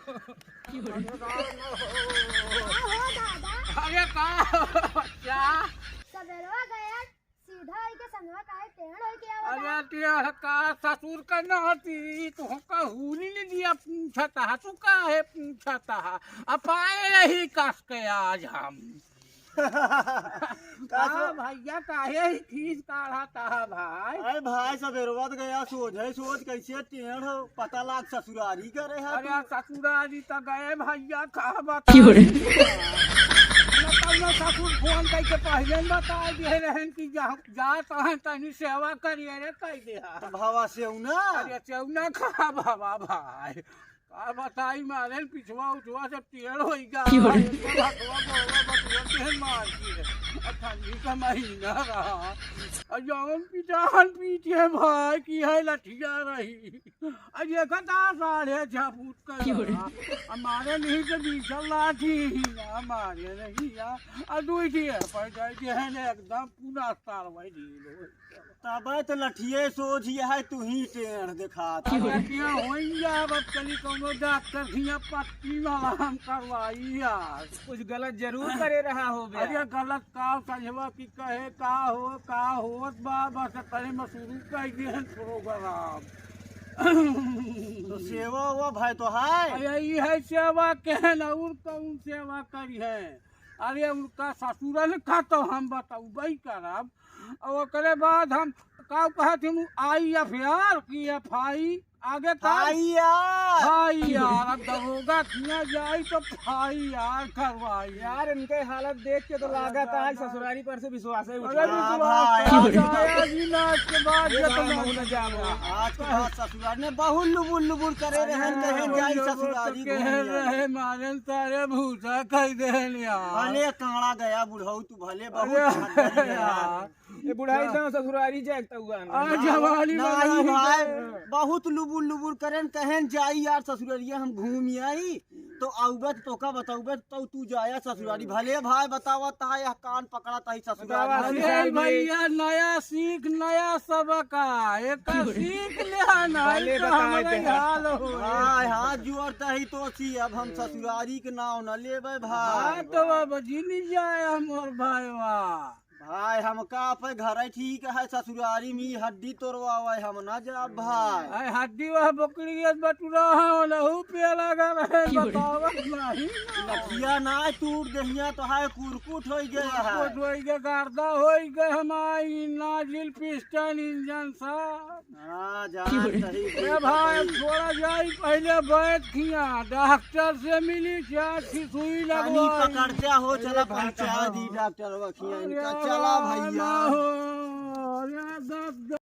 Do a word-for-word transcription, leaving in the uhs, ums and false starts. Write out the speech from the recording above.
का हो दादा? अरे का बच्चा? सबेरवा गया, सीधा होई के संझवा काहे टेढ़ होई के आवत अरे बा? टेढ़ का ससुर का नाती, तुहका हूनी नहीं दिया पूछत हा, तू काहे पूछत हा? अब आए रही कस के आज हम। का का सो- भैया काहे ही खींच काढ़त हा भाई? अरे भाई, सबेरवा तो गया सोझ है, सोझ कैसे टेढ़ हो, पता लाग ससुरारी करे है अरे तू। ससुरारी तो गए भैया, का बताई? क्यों रे? न कौनो ससुर फोन करके पहले ही बता दिए रहन कि जा, जात हैं तनी सेवा करिए रे, कह दे हा। तो भावा सेवना? अरे सेवना खा बाबा भाई। का बताई, मारेन पिछवा उछवा से टेढ़ होई गा। क्यों रे? एक तो हथवा गोड़वा बटुआ के मार दिए। अब ठंडी का महीना रहा। और जौन पिटान पीटे भाई की है लठिया रही। और ये कहता साढ़े छह फुट का क्यों रे? रहा। हमारे नहीं तो बीसल लाठी ही ना, हमारे नहीं यार। और दुई दिए पर जाए दिए हैं एकदम पूरा तार वही ढील हो। तबे तो लठिए सोझ है, तू ही टेढ़ देखात। अरे क्या होई यार, अब चली कौनो डॉक्टर हियाँ पट्टी वाला हम करवाई यार। कुछ गलत जरूर करे रहा हो बे। अरे गलत का, संझवा की कहे का हो, का होत बा, बस तनी में शुरू कर दिए प्रोग्राम। तो सेवा हुआ भाई तो है। अरे ई है सेवा केहन, और कौन सेवा करी है? अरे उनका ससुरन का तो हम बतौबे करब। और ओकरे बाद हम का कहत हूँ, आई एफ आर की एफ आई, आगे का? आई आर। आई आर, अब दरोगा किया जाए तो आई आर करवाई। यार, इनके हालत देख के तो लागत है ससुरारी पर से विश्वास है अरे उठा। हाँ विश्वास भाई। तो आज गया जी, ना आज के बाद ये ये तो भाई ना मुँह न जाबो। आज के बाद ससुरारी ने बहुत लुबुर लुबुर करे रहन, अरे कहन जाई लुबुर तो ससुरारी कह घूमी आई। रहे, मारन सारे भूसा कह देन यार। भले कांड़ा गया बुढ़ऊ, तू भले बहुत अरे छाती है यार। यार। ए बुढ़ाई हाँ। तो ससुरारी जाए तो हुआ ना। आ, जवानी में नाहीं नहीं भाई, गए। बहुत लुबुर लुबुर करेन, कहेन जाई यार ससुररिया हम घूम आई, तो आउबे तो तोका बताउबे तो तू जाया ससुरारी। भले भाई बतावत है, यह कान पकड़त है ससुरारी। बतावा, अरे ससुरारी में। भैया, नया सीख, नया सबक आ, एक सीख ले ना, भले तो बताए हमारे दे। हाल हो। हाँ, हाथ जुआर तही तो सी, अब हम ससुरारी के नाव न लेबे भाई। हाँ, तो अब जिन जाए हम और भाई वाह। भाई, हमका पे घर ठीक है, ससुरारी में हड्डी तोड़वावे हम ना जाब भाई। अरे हड्डी वह बकरी के बटुरा है, लहू पे लगा रहे, क्यों रे? बतावत नहीं। लठिया ना टूट देहिया तो है, कुरकुट हो गया है। कुरकुट हो गया, गर्दा हो गया हमारी नाजिल पिस्टन इंजन सब। हाँ, जा क्यों रे? सही ए भाई, अब थोड़ा जाई पहले बैठ किया, डॉक्टर से मिली, चार की सुई पानी लगवाई। पकड़ते हो, चला अरे पहुँचा भाई। दी डॉक्टर वखिया अरे इनका, चला भैया। ना हो।